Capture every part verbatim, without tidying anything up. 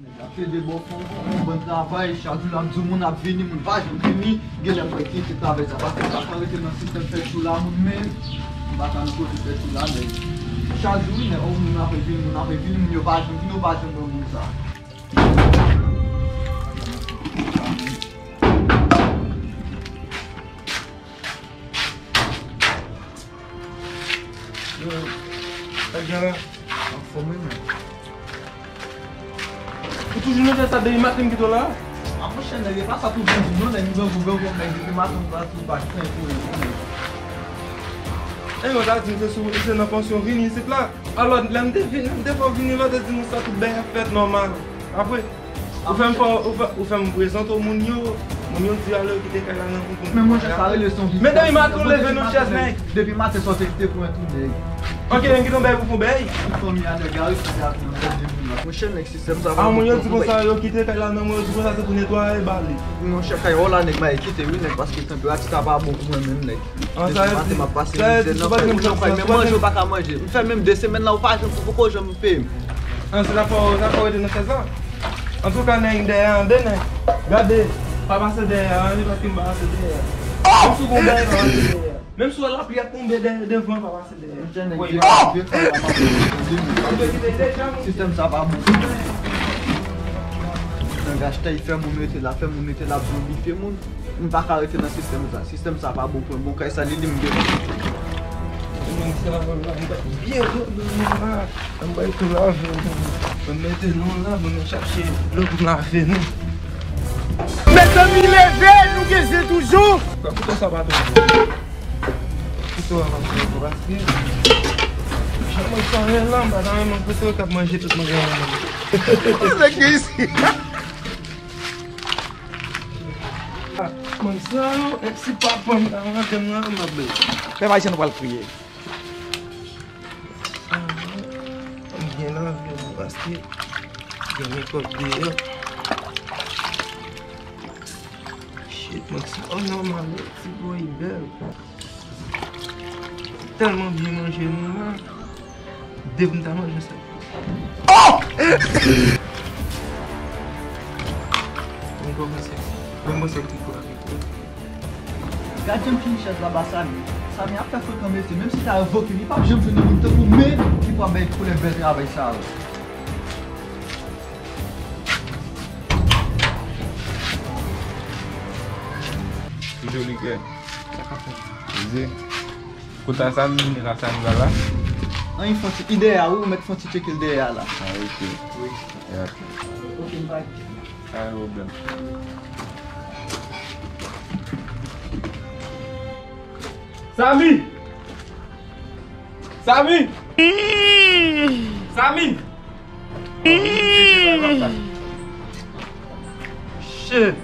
Nèg la plede ba w fè yon, fè yon bon travay, chak jou l ap di w moun ap vini, moun pa janm vini, genlè m mèt kite travay sa, paske m pa ka rete nan sistèm fè tchou la, moun, men m pa ka nan kote fè tchou la, men chak jou, wi, nèg, yon moun ap vini, moun ap vini, moun yo pa janm vini, yo pa janm wè moun sa. Yo, sa k gen la? Anfòm wi, men. Ou toujou nan tèt sa depi maten m kite w la? A monchè, nèg, e pa sa pou grangou non, nèg, m grangou, grangou, nèg, depi maten m pa tou pa fè pou yo, nèg. E yo ta di m se sou, se nan pansyon vini isit la. Alò, lè m te vin, lè m te fè w vini la, w te di nou sa tout bagay ap fèt nòmal. Apre, ou fè m fè, ou fè, ou fè m prezante w moun yo, moun yo di alò yo kite kay la nan pou konn. Men monchè, sa rele se yon vizit. Men depi maten w leve nan chèz, nèg. Depi maten sa w te kite pou yon tou, nèg. Ok, m kite yon bèy pou fon bèy. Tout fanmi a nèg la, wi, sa te ap nan tèt de moun la. Monchè, nèg, sistèm sa pa bon pou mwen. Ah, moun yo di konsa, yo kite kay la nan mwen, yo di konsa se pou netwaye, bale. Monchè, kay wè w la, nèg, m a kite, wi, nèg, paske tanperati sa pa bon pou mwen menm, nèg. An, sa vle di, sa vle di, ou pa t gen chans nan sou men manje, ou pa ka manje. M fè menm de semèn la, ou pa janm, ou poko janm peye m. An, se la fò, se la fò rete nan chèz la. Antouka, nèg, dèyè an, de nèg. Gade, pa pase dèyè an, wi, paske m pa pase dèyè. Menm si w gon dèyè, pa pase dèyè. Menm si w wè lapli ap tonbe dèyè, devan, pa pase dèyè. Wi. Ou te kite deja, monchè. Sistèm sa pa bon. Nan gachtay fè moun rete la, fè moun rete la, ap zonbifye moun. M pa ka rete nan sistèm sa. Sistèm sa pa bon pou mwen. Bon, kay sa li di m gen. Mwen sa la, m pa byen, m pa, m pa tou lave. Mwen mete nou la, mwen chache dlo pou m lave nou. Mezanmi, leve, nou gen zen toujou. Kouto sa pa twò bon. Kouto a pa twò bon, paske jan mwen sa la, m pa ta renmen kouto k ap manje tout manje nan men. Nèg ki isi. Mwen sa yo, e si papa m ta rantre m nan, m ap bay. Pèp Ayisyen, nou pral kriye. M byen lave nou paske gen mikòb deyò. Shit, mwen sa, oh, nòmal, ti bwoy bèl. Tèlman byen manje nou la. Depi m ta manje sa. Oh! Mwen kòmanse, mwen kòmanse ti kou avèk ou. Gad jan m fini chèz la ba Samy. Samy ap fè frekan mesye, menm si ta revoke li, pa p janm jwenn yon moun tankou m, men li pral bay koulè bèl travay sa yo. Joli kè. Sa k ap fèt? Zi. Kouta Samy vini la, Samy pa la. Anyen fon ti, li dèyè a, wi, ou mèt fon ti tcheke l dèyè a la. Ah, ok. Wi. Ya. Ok, m pa gen. Pa gen pwoblèm. Samy! Samy! Samy! Shit!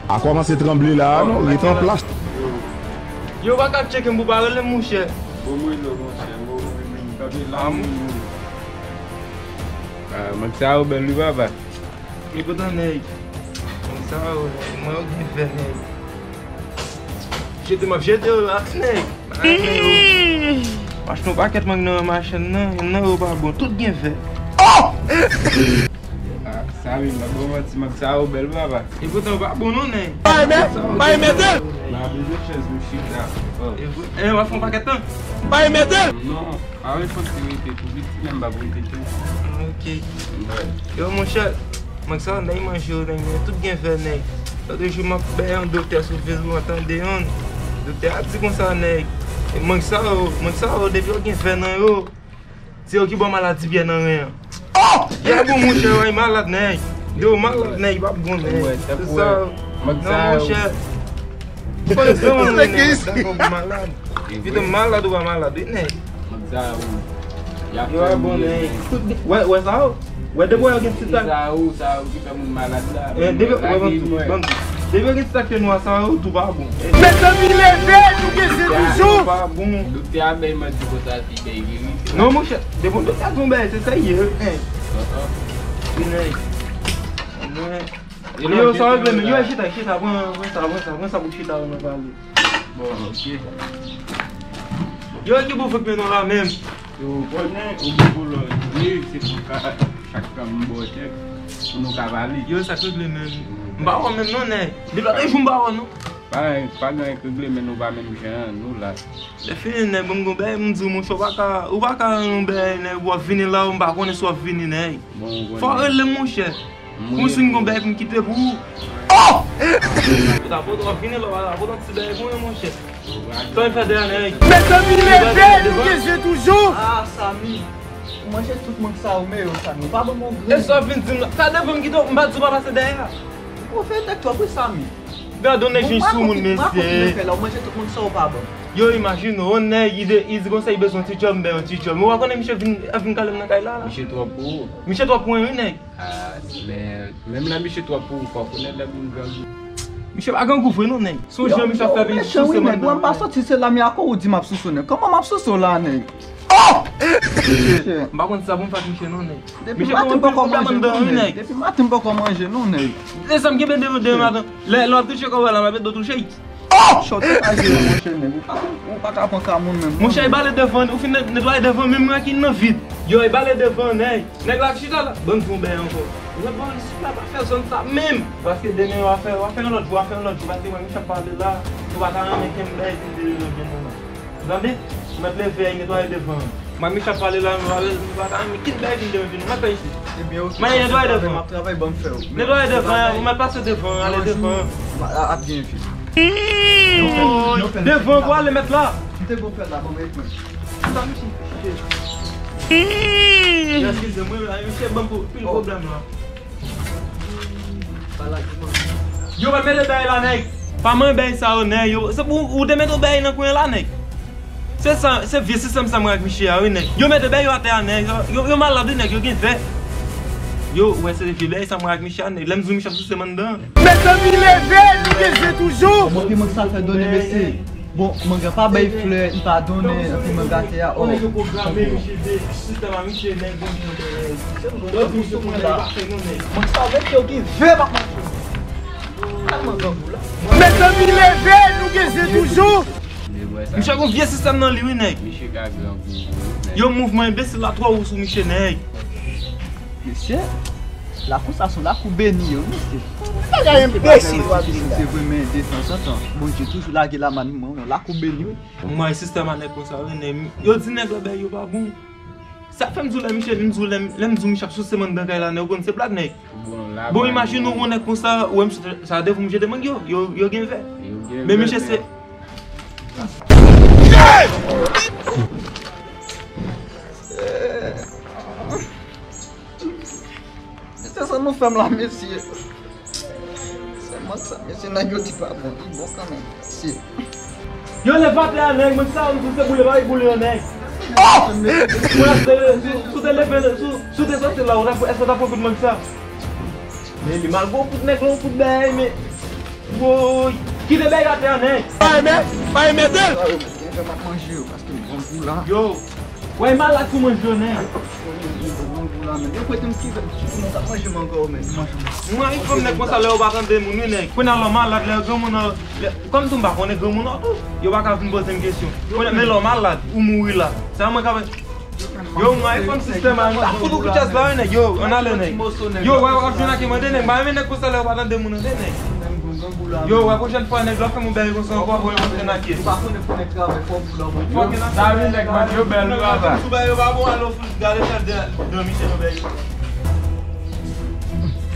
A kòmanse tranble la, non? Rete an plas. Yo, pa ka tcheke m pou pa rele m, monchè. Bon, mwen, non, monchè. Mwen, mwen, mwen, mwen, mwen, mwen. Ah, mwen, sa yo bèl, wi, papa. E poutan, nèg, nèg sa yo, nèg, mwen yo gen vè, nèg. Jete m ap jete yo la, nèg. M achte yon pakèt mang nan machann nan, youn nan yo pa bon, tout gen vè. Oh! Ah, sa wi, m pa ba w manti, mang sa yo bèl, papa. E poutan yo pa bon non, nèg. Pa renmen, pa renmen tel. M a bezwen chèz pou chita. Oh. E pou, e, w ap fè yon pakèt tan? Pa renmen tel. Non. Ah wi, fòk se rete tou piti, menm pa pou rete tou. Ok. Yo, monchè, mang sa yo, nèg manje yo, nèg, tout gen vè, nèg. Lòt jou, m ap bay yon doktè sou Facebook, an tande yon. Doktè a di konsa, nèg, mang sa yo, mang sa yo, depi yo gen vè nan yo, se yo ki ba w maladi pyè nan ren an. Oh! Pyè bon, monchè, w malad, nèg. Yo malad, nèg, pa bon, nèg. Se sa. Non, monchè. Ou pa zanmi mwen, nèg, dakò, ou malad. Pito malad ou pa malad, wi, nèg. Yo a bon, nèg. Wè, wè sa yo? Wè depi yo gen ti tak. Sa yo, sa yo ki fè moun malad la. Eh, depi, wè, ban m di, ban m di. Depi yo gen ti tak fè nwa sa yo, tou pa bon. Mezanmi, leve, nou gen zen toujou. Tou pa bon. Doktè a bay manti konsa, ti bay verite. Non, monchè, depi doktè a di yon bagay, se sa l ye, hein. Wi, nèg. Mwen. Yo, sa yo vle, yo, chita, chita, pran, pran sa, pran sa, pran sa pou chita, nou pale. Bon, ok. Yo, ki pou fout men nou la menm? Yo, konnen, ou gen pou lòd, wi, se pou ka, chak tan m bò tèt. Pou nou ka pale. Yo, sa k regle menm? M pa wè menm non, nèg. Depi lòt jou m pa wè non. Pa, pa gen anyen k regle, men nou pa menm jan, nou la. Lè fini, nèg, ban m gon bagay m di w, monchè, ou pa ka, ou pa ka yon bagay, nèg, w ap vini la, ou m pa konnen si w ap vini, nèg. Bon, ou konnen. Fò w rele m, monchè. Pou si m gon bagay pou m kite pou ou. Oh! Ou ta pote w ap vini la, ou pa ta pote yon ti bagay pou mwen, monchè. Sa w fè dèyè, nèg? Mezanmi, leve, nou gen je toujou. Ah, Samy. Ou manje tout mank sa ou, men yo, Samy. Ou pa ban m yon grenn. E sa w vin di m la? Sa devan m kite w, m pa di w pa pase dèyè a. Ou fè tèt twòp, wi, Samy. Gade yon nèg vin sou moun, mesye. Ou manje tout mank sa ou pa ban m. Yo, imajine w, yon nèg, li de, li di konsa, li bezwen yon ti djòb, m bay yon ti djòb. Men w pa konnen misye vin, ap vin kale m nan kay la, la. Misye twòp pou ou. Misye twòp pou mwen, wi, nèg. Ah, men, menm lè misye twòp pou ou, fò w konnen lè moun grangou. Misye pa grangou vre non, nèg. Se yon jan misye ap fè vin souse m anndan, nèg. Mwen pa soti, se la mi akoz ou di m ap souse w, nèg. Kòman m ap souse w la, nèg? Oh! M pa konn sa pou m fè ak misye non, nèg. Depi maten m poko manje non, nèg. Depi maten m poko manje non, nèg. E sa m gen bende depi maten. Lè, lè w ap touche kò w la, m ap ede w touche. Oh! Chòt ou pa jere, monchè, nèg. Ou pa, ou pa ka pran ka moun menm non, nèg. Monchè, e bale devan, ou fin net-, netwaye devan, menm rakin nan vid. Yo, e bale devan, nèg. Nèg la ap chita la. Ban m di w yon bagay ankò. Ou mèt ban m isit la, pa fè zòn sa menm. Paske demen w a fè, w a fè yon lòt jou, w a fè yon lòt jou. Paske mwen, misye ap pale la, nou pa ta renmen kenbe bagay vin de yo vin nan. Tande? Ou mèt leve, netwaye devan. Mwen, misye ap pale la, nou pa, nou pa ta renmen kenbe bagay vin de yo vin. Ou mèt fè isit. Ebyen, oke. Mwen, netwaye devan. M ap travay, ban m fè yo. Netwaye devan, ou mèt pase devan, ale devan. Ap byen fini. Devan, pou ale mèt la. M te gon fè la, ban m ekri. Sa misye fè. Eskize mwen, misye ban m pil pwoblèm la. Yo, pa mete bay la, nèg. Pa mete bay sa yo, nèg. Yo, se pou ou te mete bay nan kwen la, nèg. Se sa, se vye sistèm sa mwen ak misye a, wi, nèg. Yo mete bay yo atè a, nèg. Yo, yo malad, wi, nèg. Yo gen vè. Yo, wè, se vye bay sa mwen ak misye a, nèg. Lè m di w misye ap souse m anndan. Mezanmi, leve, nou gen je toujou. Bon, ki moun sa fè donnen, mesye? Bon, manga pa bay flè, li pa donnen, anpi manga te a, oh. Mwen sa vle ke yo gen vè pa manje. Kalman grangou la. Mezanmi, leve, nou gen je toujou. Misye gon vye sistèm nan li, wi, nèg. Yo, mouvman enbesil la twò wo sou misye, nèg. Mesye, lakou sa se yon lakou beni, wi, mesye. Bagay enbesil w ap di la. Se vre, men detanzantan, Bondye toujou lage lamann mwen, yon lakou beni, wi. Mwen, sistèm a nèg konsa, wi, nèg. Yo di nèg la bay yo pa bon. Sa fè m di w lè misye, m di w lè, lè m di w misye ap souse m anndan kay la, nèg, ou konn se blag, nèg. Bon, imajine w, yon nèg konsa, ou wè m sote, sa devan m jete mang yo, yo, yo gen vè. Men misye se Mesye, sa nou fè m la, mesye? Sèlman sa, mesye, nèg yo di pa bon, li bon kanmenm, mesye. Yo, leve atè a, nèg, mwen sa, mwen se boule, pa boule an, nèg. Oh! Mwen, si, si w te leve, si, si w te soti la, ou ta, èske w ta pran kout mang sa? Men li mal gwo kout nèg la, yon kout bèy, men, woy, kite bèy atè a, nèg. Pa mete l, pa mete l. Gen fè m ap manje yo, paske m grangou la. Yo. Wè, malad sou manje yo, nèg. Yo kwete m ki, ki moun k ap manje manga yo, men, manje manje. Mwen, yon fanm nèg konsa, lè yo pa tande moun, wi, nèg. Kounye a, lè w malad, lè granmoun nan, lè, kòm tou m pa konnen granmoun nan tou, yo pa ka vin poze m kesyon. Kounye a, men lè w malad, ou mouri la. Sa mwen ka fè. Yo, mwen, yon fanm sistèm a, m ta fout ou kout chèz la, wi, nèg. Yo, ann ale, nèg. Yo, wè, w ap jwenn ak mande, nèg. M pa renmen nèg konsa, lè yo pa tande moun, tande, nèg. Yo, wè, pwochèn fwa, nèg, lè w fè m yon bèl konsa ankò, mwen, mwen, mwen, mwen, mwen, mwen, Sa vin nèg mande yo bèl wi papa. Sou bay yo pa bon, alò fout gade fè dan, dan misye nan bèl.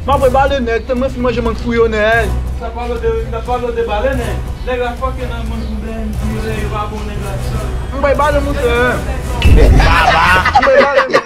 M ap bale nèg, tèlman fin manje mang fou yo nèg. Sa pale de, sa pale de bale nèg. Nèg la fòke nan moun pou bèl, yo pa bon nèg la. M bay bale monchè. M bay bale.